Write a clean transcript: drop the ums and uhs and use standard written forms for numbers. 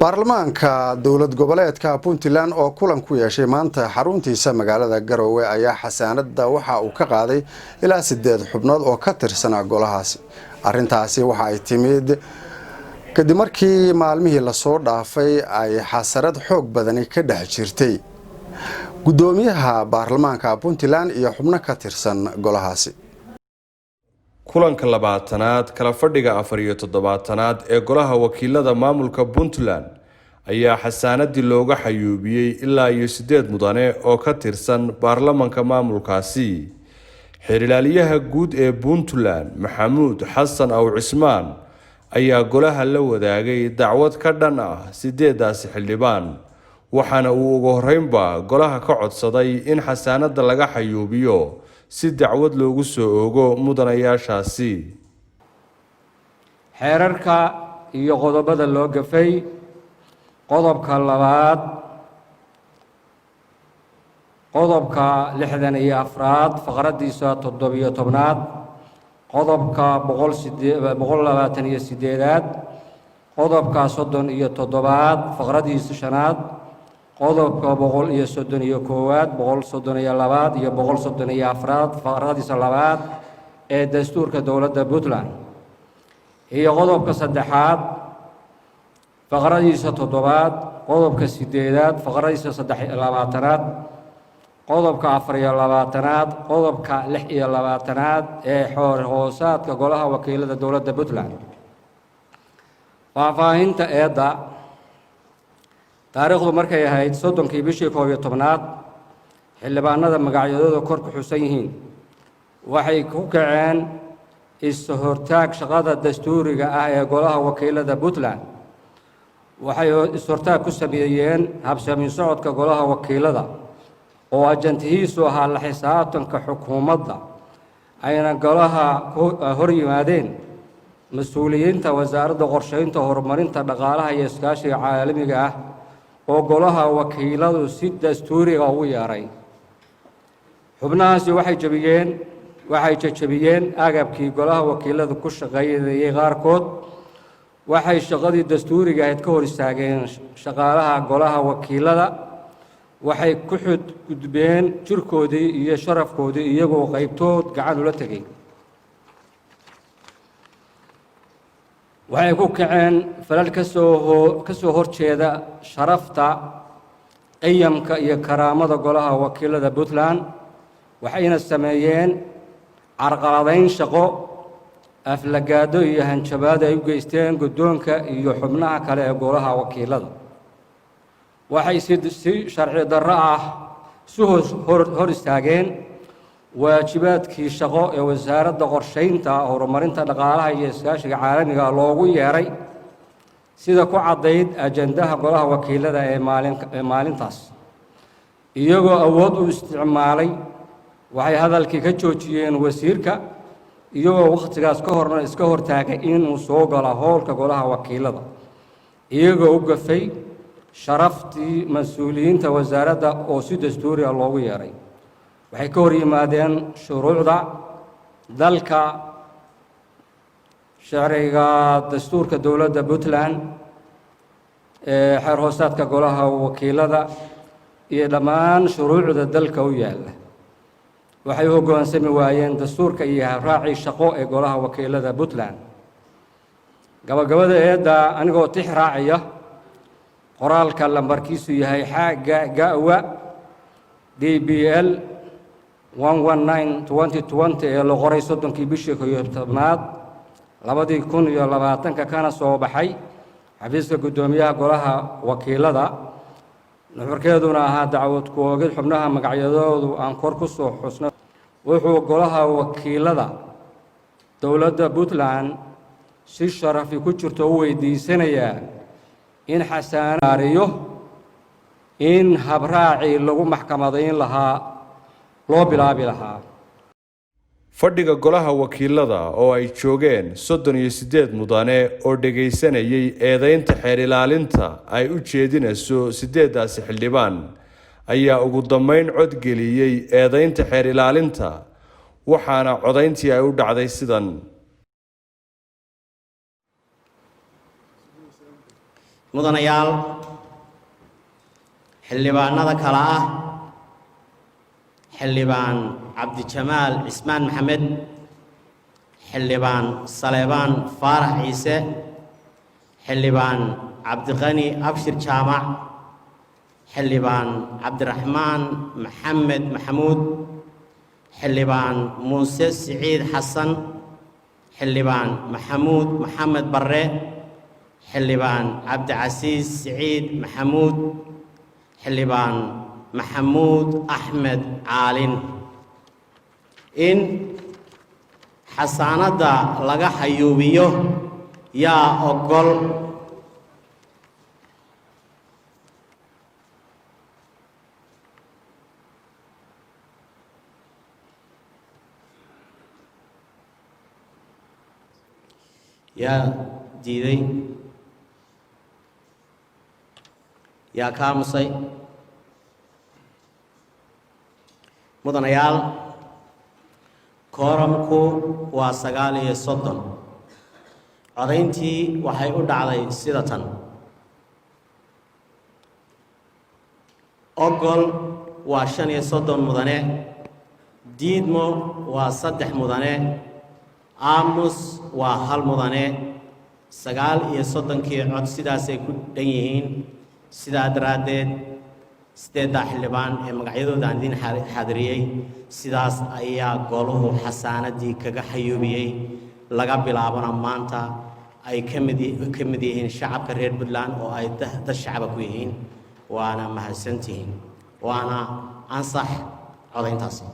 Baarlamaanka dowlad goboleedka Puntland oo kulan ku yeeshay maanta xaruntiisa magaalada Garowe ayaa xasaanada waxa uu ka qaaday ilaa sideed xubnood oo ka tirsanaa golahaasi. Arrintaasi waxa ay timid kadib markii maalmihii lasoo dhaafay ay xasarad xoog badani ka dhex jirtay guddoomiyaha baarlamaanka Puntland iyo xubno ka tirsan golahaasi. Kulanka 20aad, kala fadhiga 74aad ee golaha wakiilada maamulka Puntland ayaa xasaanadii looga xayuubiyey ilaa iyo sideed mudane oo ka tirsan baarlamanka maamulkaasi. Xeer-ilaaliyaha guud ee Puntland, Maxamuud Xasan Aw Cismaan, ayaa golaha la wadaagay dacwad ka dhan ah sideedaasi xildhibaan, waxaana uu ugu horeynba golaha ka codsaday in xasaanada laga xayuubiyo si dacwad loogu soo oogo mudanayaashaasi. Xeerarka iyo qodobada loo gafay: qodobka labaad, qodobka 64aad faqraddiisa 17aad, qodobka 128aad, qodobka 37aad faqraddiisa shanaad, qodobka 131aad, 132aad iyo 134aad faqradiisa labaad ee dastuurka dowladda Puntland, iyo qodobka saddexaad faqradiisa toddobaad, qodobka sideedaad faqradiisa 23aad, qodobka 24aad, qodobka 26aad ee xeer hoosaadka golaha wakiilada dowladda Puntland. Faahfaahinta eedda: taariikhdu markay ahayd 30kii bishii 11aad, xildhibaanada magacyadooda kor ku xusan yihiin waxay ku kaceen is-hortaag shaqada dastuuriga ah ee golaha wakiilada Puntland. Waxay is-hortaag ku sameeyeen habsami socodka golaha wakiilada oo ajantihiisu ahaa la xisaabtanka xukuumadda, ayna golaha hor yimaadeen mas-uuliyiinta Wasaaradda Qorsheynta, Horumarinta Dhaqaalaha iyo Iskaashiga Caalamiga ah oo golaha wakiiladu si dastuuriga ugu yeeray. Xubnahaasi waxay jejebiyeen agabkii golaha wakiiladu ku shaqeynayay qaarkood. Waxay shaqadii dastuuriga ahayd ka hor istaageen shaqaalaha golaha wakiilada. Waxay ku xadgudbeen jirkoodii iyo sharafkoodii, iyagoo qaybtood gacan ula tegey. Waxay ku kaceen falal kasoo horjeeda sharafta, qiyamka iyo karaamada golaha wakiilada Puntland. Waxayna sameeyeen carqaladayn shaqo, aflagaado iyo hanjabaad ay u geysteen guddoonka iyo xubnaha kale ee golaha wakiilada. Waxay si sharci darro ah isu hor istaageen waajibaadkii shaqo ee Wasaaradda Qorsheynta, Horumarinta Dhaqaalaha iyo Iskaashiga Caalamiga loogu yeeray, sida ku caddayd ajandaha golaha wakiilada ee maalintaas. Iyagoo awood u isticmaalay, waxay hadalkii ka joojiyeen wasiirka, iyagoo wakhtigaas ka horna iska hortaagay inuu soo galo howlka golaha wakiilada, iyagoo u gafay sharaftii mas-uuliyiinta wasaaradda oo si dastuuriga loogu yeeray. Waxay ka hor yimaadeen shuruucda dalka, sharciga dastuurka dowladda Puntland, ee xeer hoosaadka golaha wakiilada iyo dhammaan shuruucda dalka u yaalla. Waxay u hoggaansami waayeen dastuurka iyo habraacii shaqo ee golaha wakiilada Puntland. Gabagabada eedda: anigoo tix raacaya qoraalka lambarkiisu yahay xaaga gawa DBL 119/2020 ee la qoray 30kii bishii 11aad 2020-ka, kana soo baxay xafiiska guddoomiyaha golaha wakiilada, nuxurkeeduna ahaa dacwad ku oogid xubnaha magacyadoodu aan kor ku soo xusnay, wuxuu golaha wakiilada dowladda Puntland si sharafi ku jirto u weydiisanayaa in xasaanaariyo in habraacii lagu maxkamadayn lahaa loo bilaabi lahaa. Fadhiga golaha wakiilada oo ay joogeen 38 mudane oo dhagaysanayay eedeynta xeer ilaalinta ay u jeedinayso sideedaasi xildhibaan ayaa ugu dambeyn codgeliyey eedeynta xeer ilaalinta, waxaana codayntii ay u dhacday sidan. Mudanayaal, xildhibaanada kale ah Xildhibaan Cabdijamaal Cismaan Maxamed, Xildhibaan Saleebaan Faarax Ciise, Xildhibaan Cabdiqani Abshir Jaamac, Xildhibaan Cabdiraxmaan Maxamed Maxamuud, Xildhibaan Muuse Siciid Xasan, Xildhibaan Maxamuud Maxamed Barre, Xildhibaan Cabdicasiis Siciid Maxamuud, Xildhibaan Maxamuud Axmed Caalin, in xasaanadda laga xayuubiyo yaa ogol? Yaa diiday? Yaa ka aamusay? Mudanayaal, kooramku waa 39. Codayntii waxay u dhacday sida tan: ogol waa 35 mudane, diidmo waa 3 mudane, aamus waa 1 mudane. 39-kii cod sidaasay ku dhan yihiin. Sidaa daraaddeed, 8-daa xildhibaan ee magacyadooda aan idiin xaadiriyey sidaas ayaa goluhu xasaanadii kaga xayuubiyey, laga bilaabona maanta ay ka mid yihiin shacabka reer Puntland oo ay dad shacaba ku yihiin. Waana mahadsantihiin, waana ansax codayntaasi.